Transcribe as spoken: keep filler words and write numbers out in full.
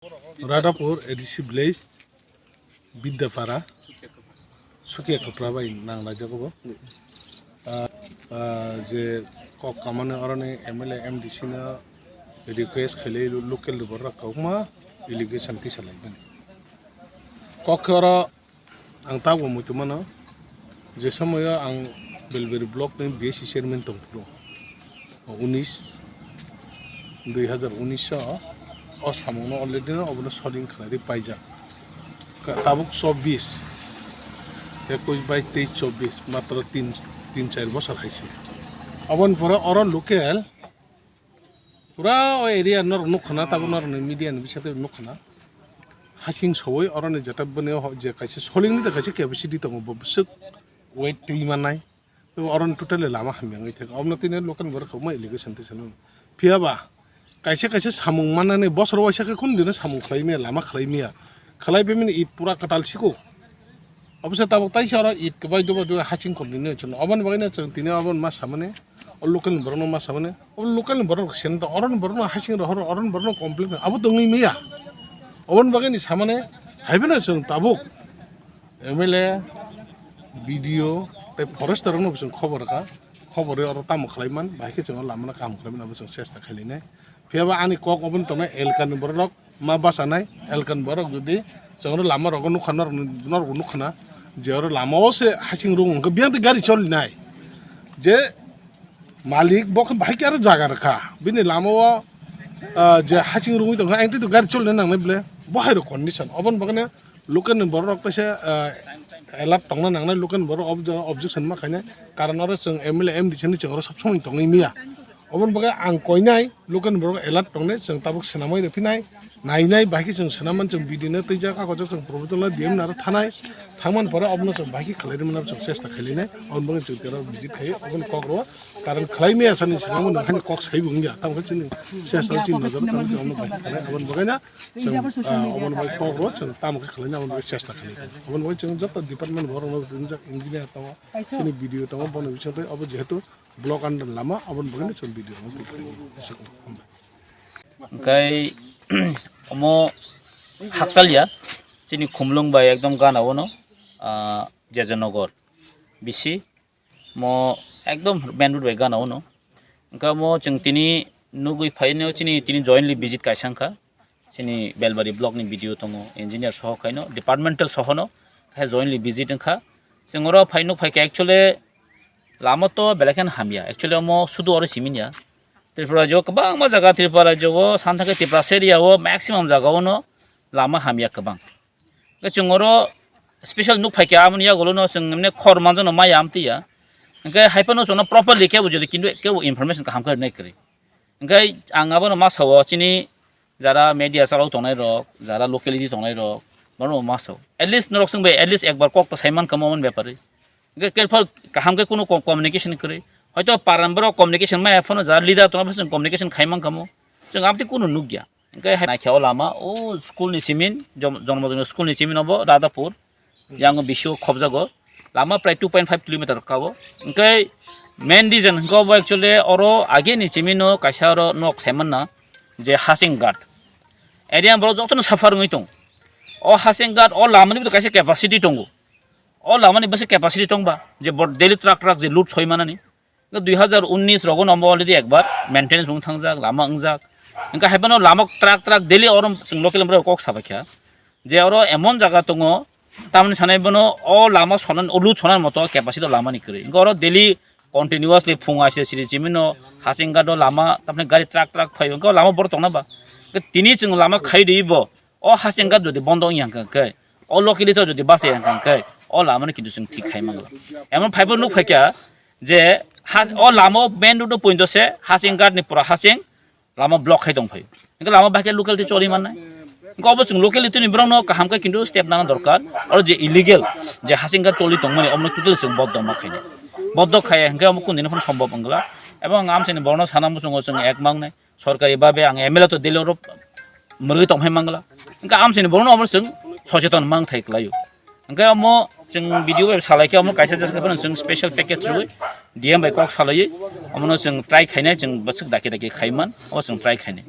Radhapur A D C village, Bidyapara, Sukia Khopra bai nang laijak bo. Ah, ah, je kok kamani oroni M L A, M D C no request khailai, local ni borok rok kokma allegation tisa lai mani. Kok khe oro ang tabuk muitu mano, je somoyo ang Belberi block ni B S C chairman tong phuru, unis, dui hazar unis o, o samungno already no obono solving khlai ri paijak. Ka-, tabuk chobbish, ekush, bais, teis, chobbish, matro tin, tin char bosor hai se. Oboni pore oro local pura o area norok nukha na, tabuk norokni media ni bisingtwi nukha na. Hasing sowoi oroni jeta bini o je kaisa solingni da kaisa capacity tongo, bo bwswk weight twi manai. Tei oroni totally lama hamya wngwi thangkha. Obno tini local borok kokma allegation tisa nang. Phiya ba kaisa kaisa samung manani bosor waisa khe kunu dino samung khlai maya, lama khlai maya. Khlai bemani it pura kwtal siko. Obwse tabuk taisa oro it kwbai duba duba hasing khornini chwng. Oboni bagwino chwng tini oboni ma samani, o local ni borokno ma samani, o local ni borok sen to, oroni borokno hasing rohor, oroni borokno complain, abo to wngwi maya. Oboni bagwini samani, haiphano chwng tabuk M L A, B D O tei forester rokno bo chwng khobor rwkha. Khobor rwi oro tamo khlai man, bahai khe chwng o lama no kaham khlai mano, abo chwng chesta khlai nai. Phiya ba ani kok oboni tongnai elka ni borok rok ma bachanai, elka ni borok jodi chwng oro lama rogo nukha, norok, norok nukha na je oro lama o se hasing rung wngkha, biyang tei gari choli nai. Je malik bo khe bahai khe aro jaga rwkha, bini lama o, ah, je hasing rungwi tongkha, ang tei to gari choli nai nangnai ble, bo hai rok condition. Oboni bagwi no local ni borok rok kaisa, ah, alert tongna nangnai, local ni borok ob-, objection ma khainai, karon oro chwng M L A, M D C ni chwng oro sob somoi tongwi maya. Oboni bagwi ang koinai, local ni borok alert tongnai, chwng tabuk swnamwi rw phinai, nainai, bahai khe chwng swnamani, chwng B D O no twijak, a kojak chwng proposal no D M no aro thanai, thangmani pore obono chwng bahai khe khlai rwmani aro chwng chesta khlai nai, oboni bagwi chwng tero visit khai, oboni kok rw, karon khlai maya sani swkang bo nwng haino kok sai bo wngya, tamo khe chini chesta chini nojor tamo khe obono bahai khe khlai, oboni bagwi no chwng, ah, oboni bagwi kok rw, chwng tamo khe khlai nai, oboni bagwi chesta khlai nai, oboni bagwi chwng joto department borok no ringjak, engineer tongo, chini B D O tongo, bono bisingtwi obo jehetu block under lama, aboni bagwino chwng video rok twi khlai mano. Hambai. Hwnkhe omo hakchal ya, chini Khumlwng bai ekdom gana o no, ah, Jejenogar bisi, mo ekdom main road bai gana o no. Hwnkhe omo chwng tini nugwi phaino chini tini jointly visit kaisa wngkha. Chini Belbari block ni B D O tongo, engineer soho khaino, departmental sohono khe jointly visit wngkha. Chwng oro phai nuk phai khe actually lama to belai kheno hamya. Actually omo sudu oro simi ya. Tripura rajyo kwbangma jaga, Tripura rajyo o san thangkhe Tiprasa area o maximum jaga o no lama hamya kwbang. Hwnkhe chwng oro special nuk phai khe aboni yagulo no chwng emne khor manjano maya amtwi ya. Hwnkhe hai phano chwngno properly kebo jodi kintu kebo information kaham khe rwnai kwrwi. Hwnkhe ang abono ma sao chini jara media chalok tongnai rok, jara locality tongnai rok, bono ma sao. At least norok chwng bai at least ekbar kok to sai man kamo mon bepari. Hwnkhe kerphal kaham khe kunu co-, communication kwrwi. Hoito paran borok communication maya phano jara leader tongna phano chwng communication khai man kamo. Chwng aboni kunu nukya. Hwnkhe hai naikhe o lama, o school ni simin, Jom-, Jonmo Jonmo school ni simin obo, Radhapur. Yang bisio khobjago. Lama prai two point five kilometer ka o. Hwnkhe main reason hwnkhe obo actually oro age ni chimino kaisa oro nok saimanna je Hasing Ghat. Area borok jotono suffer wngwi tong. O Hasing Ghat o lamani bo kaisa capacity tongo. O lamani bwswk capacity tongba je bor daily truck truck je load soi manani. Dui hazar unis rogo no omo already ekbar maintenance wng thangjak, lama wngjak. Hwnkhe hai phano lama truck truck daily oro chwng local borok kok sabaikha. Je oro emon jaga tongo, tamni sanai bono o lama sonan, o load sonan moto capacity o lama ni kwrwi. Hwnkhe oro daily continuously phung aise siri chimino Hasing Ghat o lama, tamni gari truck truck phaio, hwnkhe o lama borok tongna ba. Hwnkhe tini chwng lama khai riwi bo, o Hasing Ghat jodi bondo wngya hwnkhe, o locality o jodi bachai hwnkhe, o lama no kintu chwng thik khai mangla. Emon phaibo nuk phaikha je ha-, o lama o main road o pointo se Hasing Ghat ni pura Hasing lama block khai tong phaio. Hwnkhe lama bahai khe locality choli mannai. Hwnkhe obo chwng locality ni borok no kaham khe kintu step nana dorkar. Oro je illegal je Hasing Ghat choli tongmani omo no totally chwng boddo ma khainai. Boddo khaiya hwnkhe omo kunu dino phano sombhob wngla. Ebong amchaini borok no sana muchungo chwng ek mangnai. Sorkari babe ang M L A to daily oro mwrwi tong phai mangla. Hwnkhe amchaini borok no omo chwng socheton mang thai kwlaio. Hwnkhe omo chwng video bai salai khe omo kaisa jaga phano chwng special package rwui D M bai kok salaiwi omono chwng try khainai, chwng bwswk dakhe dakhe khaiman, omo chwng try khainai.